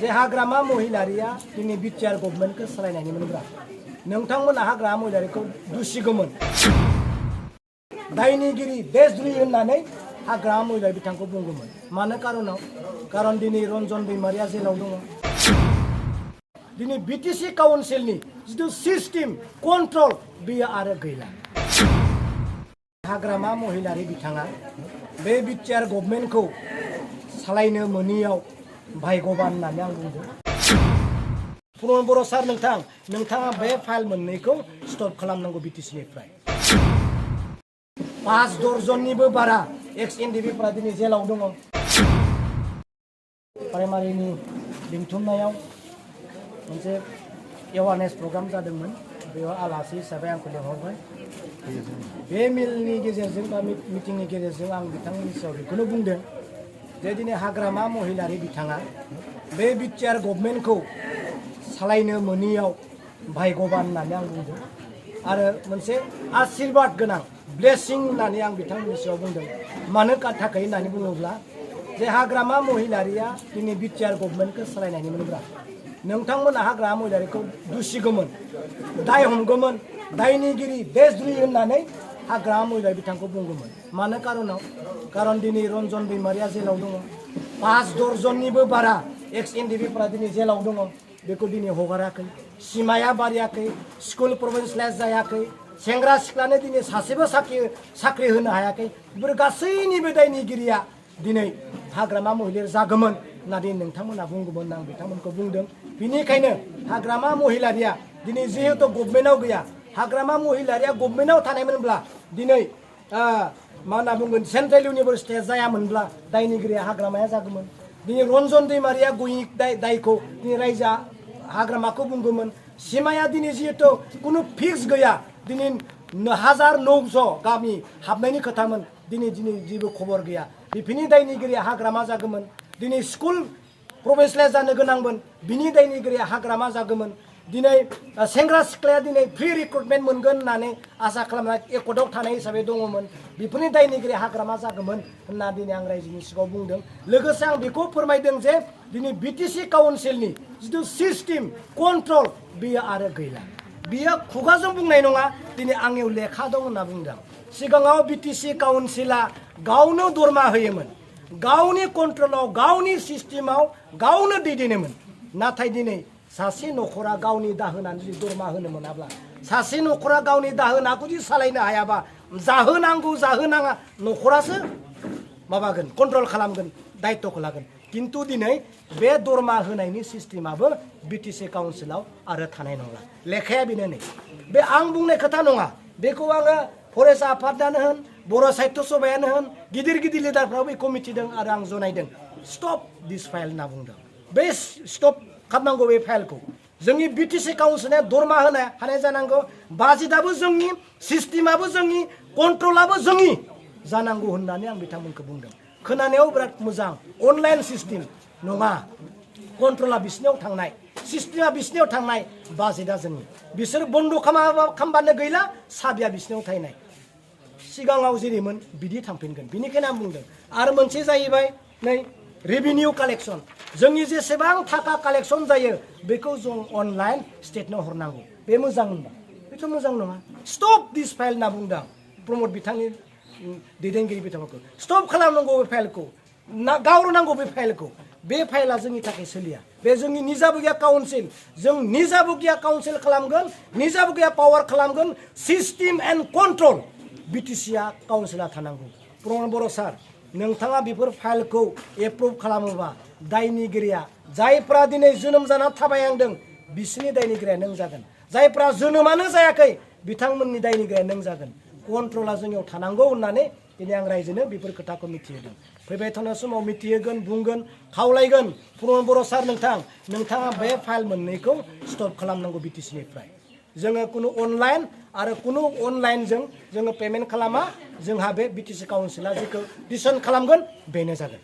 जे हाग्रामा महिलारिया दिनै बिटिआर गभर्नमेन्टखौ सालायनायनि मोनब्रा नोंथांमोना हाग्रामा महिलारिखौ दुसिगौमोन दायनिगिरि देशद्रोही होननानै हाग्रामा महिलारि बिथांखौ बुंगौमोन मानो कारन दिनै रन्जन दैमारिया जेलाव दङ दिनै बिटिसि काउन्सिलनि जिथु सिस्टेम कन्ट्रल बेयो आरो गैला हाग्रामा महिलारि बिथाङा बे बिटिआर गभर्नमेन्टखौ सालायनो मोनियाव भाग्यबान होननानै आं बुंदों पुरन बर' सार नोंथाङा बे फाइल मोननैखौ स्टप खालामनांगौ बिटिसिनिफ्राय 5 दर्जननिबो बारा एक्स एनडिबिफोरा दिनै जेलाव दङ प्राइमारिनि लिंथुमनायाव मोनसे एवारनेस प्रग्राम जादोंमोन बेयाव आलासि हिसाबै आंखौ लिंहरबाय बे मेलनि गेजेरजों बा मिटिंनि गेजेरजों आं बिथांमोननि सायाव बेखौनो बुंदों जे दिनै हाग्रामा महिलारि बिथाङा बे बिटिआर गभर्नमेन्टखौ सालायनो मोनियाव भाग्यबान होननानै आं बुंदों आरो मोनसे आशीर्बाद गोनां ब्लेसिं होननानै आं बिथांमोननि सायाव बुंदों मानो थाखाय होननानै बुङोब्ला जे हाग्रामा महिलारिया दिनै बिटिआर गभर्नमेन्टखौ सालायनायनि मोनब्रा नोंथांमोना हाग्रामा महिलारिखौ दुसिगौमोन दाय हमगौमोन दायनिगिरि देशद्रोही होननानै हाग्रामा महिलारि बिथांखौ बुंगौमोन मानो कारन दिनै रन्जन दैमारिया जेलाव दङ 5 दर्जननिबो बारा एक्स एनडिबिफोरा दिनै जेलाव दङ बेखौ दिनै हगाराखै सिमाया बारियाखै स्कुल प्रभिन्सियेलाइज जायाखै सेंग्रा सिख्लानो दिनै सासेबो साख्रि होनो हायाखै बेफोर गासैनिबो दायनिगिरिया दिनै हाग्रामा महिलारि जागौमोन होननानै नोंथांमोना बुंगौमोन आं बिथांमोनखौ बुंदों बेनिखायनो हाग्रामा महिलारिया दिनै जिहेतु गभर्नमेन्टआव गैया हाग्रामा महिलारिया गभर्नमेन्टआव थानायमोनब्ला दिनै मा होनना बुंगोन सेन्ट्रेल इउनिभार्सिटिया जायामोनब्ला दायनिगिरिया हाग्रामाया जागौमोन दिनै रन्जन दैमारिया गयि दायखौ दिनै रायजोआ हाग्रामाखौ बुंगौमोन सिमाया दिनै जिहेतु कुनु फिक्स गैया दिनै 1900 गामि हाबनायनि खोथामोन दिनै जेबो खबर गैया बेफोरनि दायनिगिरिया हाग्रामा जागौमोन दिनै स्कुल प्रभिन्सियेलाइज जानो गोनांमोन बिनि दायनिगिरिया हाग्रामा जागौमोन दिनै सेंग्रा सिख्लाया दिनै फ्रि रिक्रुटमेन्ट मोनगोन होननानै आसा खालामनाय एकर्डआव थानाय हिसाबै दङमोन बेफोरनि दायनिगिरि हाग्रामा जागौमोन होनना दिनै आं रायजोनि सिगाङाव बुंदों लोगोसे आं बेखौ फोरमायदों जे दिनै बिटिसि काउन्सिलनि जिथु सिस्टेम कन्ट्रल बेयो आरो गैला बियो खुगाजों बुंनाय नङा दिनै आंनियाव लेखा दं होनना बुंदों सिगाङाव बिटिसि काउन्सिला गावनो दरमा होयोमोन गावनि कन्ट्रलाव गावनि सिस्टेमाव गावनो दैदेनोमोन नाथाय दिनै सासे न'खरा गावनि दाहोनानै जुदि दरमा होनो मोनाब्ला सासे न'खरा गावनि दाहोनाखौ जुदि सालायनो हायाबा जाहोनांगौ जाहोनाङा न'खरासो माबागोन कन्ट्रल खालामगोन दायित्वखौ लागोन किन्तु दिनै बे दरमा होनायनि सिस्टेमाबो बिटिसि काउन्सिलाव आरो थानाय नंला लेखाया बेनो नै बे आं बुंनाय खोथा नङा बेखौ आङो फरेस्ट आफादानो होन बर' साहित्य सभायानो होन गिदिर लिडारफ्राबो बेखौ मिथिदों आरो आं जनायदों स्टप दिस फाइल होनना बुंदों बे स्टप खालामनांगौ बे फाइलखौ जोंनि बिटिसि काउन्सिला दरमा होनो हानाय जानांगौ बाजेटआबो जोंनि सिस्टेमाबो जोंनि कन्ट्रलाबो जोंनि जानांगौ होननानै आं बिथांमोनखौ बुंदों खोनानायाव बिराद मोजां अनलाइन सिस्टेम नङा कन्ट्रला बिसिनियाव थांनाय सिस्टेमा बिसिनियाव थांनाय बाजेटआ जोंनि बिसोर बन्द खालामबानो गैला साबिया बिसिनियाव थाहैनाय सिगाङाव जेरैमोन बिदि थांफिनगोन बेनिखायनो आं बुंदों आरो मोनसे जाहैबाय नै रेभिनिउ कालेक्सन जोंनि जेसेबां थाखा कालेक्सन जायो बेखौ जों अनलाइन स्टेटनो हरनांगौ बे मोजां होनबा बेथ' मोजां नङा स्टप दिस फाइल होनना बुंदों प्रमद बिथांनि दैदेनगिरि बिथांमोनखौ स्टप खालामनांगौ बे फाइलखौ गावनांगौ बे फाइला जोंनि थाखाय सोलिया बे जोंनि निजाबो गैया काउन्सिल जों निजाबो गैया काउन्सिल खालामगोन निजाबो गैया पावार खालामगोन सिस्टेम एन्ड कन्ट्रल बिटिसिआ काउन्सिला थानांगौ प्रमद बर' सार नोंथाङा बेफोर फाइलखौ एप्रुभ खालामोबा दायनिगिरिया जायफ्रा दिनै जोनोम जाना थाबायांदों बिसोरनि दायनिगिरिया नों जागोन जायफ्रा जोनोमानो जायाखै बिथांमोननि दायनिगिरिया नों जागोन कन्ट्रला जोंनियाव थानांगौ होननानै दिनै आं रायजोनो बेफोर खोथाखौ मिथिहोदों फैबाय थानाय समाव मिथिहोगोन बुंगोन खावलायगोन पुरन बर' सार नोंथाङा बे फाइल मोननैखौ स्टप खालामनांगौ बिटिसिनिफ्राय जोङो कुनु अनलाइन आरो कुनु अनलाइनजों जोङो पेमेन्ट खालामा जोंहा बे बिटिसि काउन्सिला जेखौ डिसिसन खालामगोन बेनो जागोन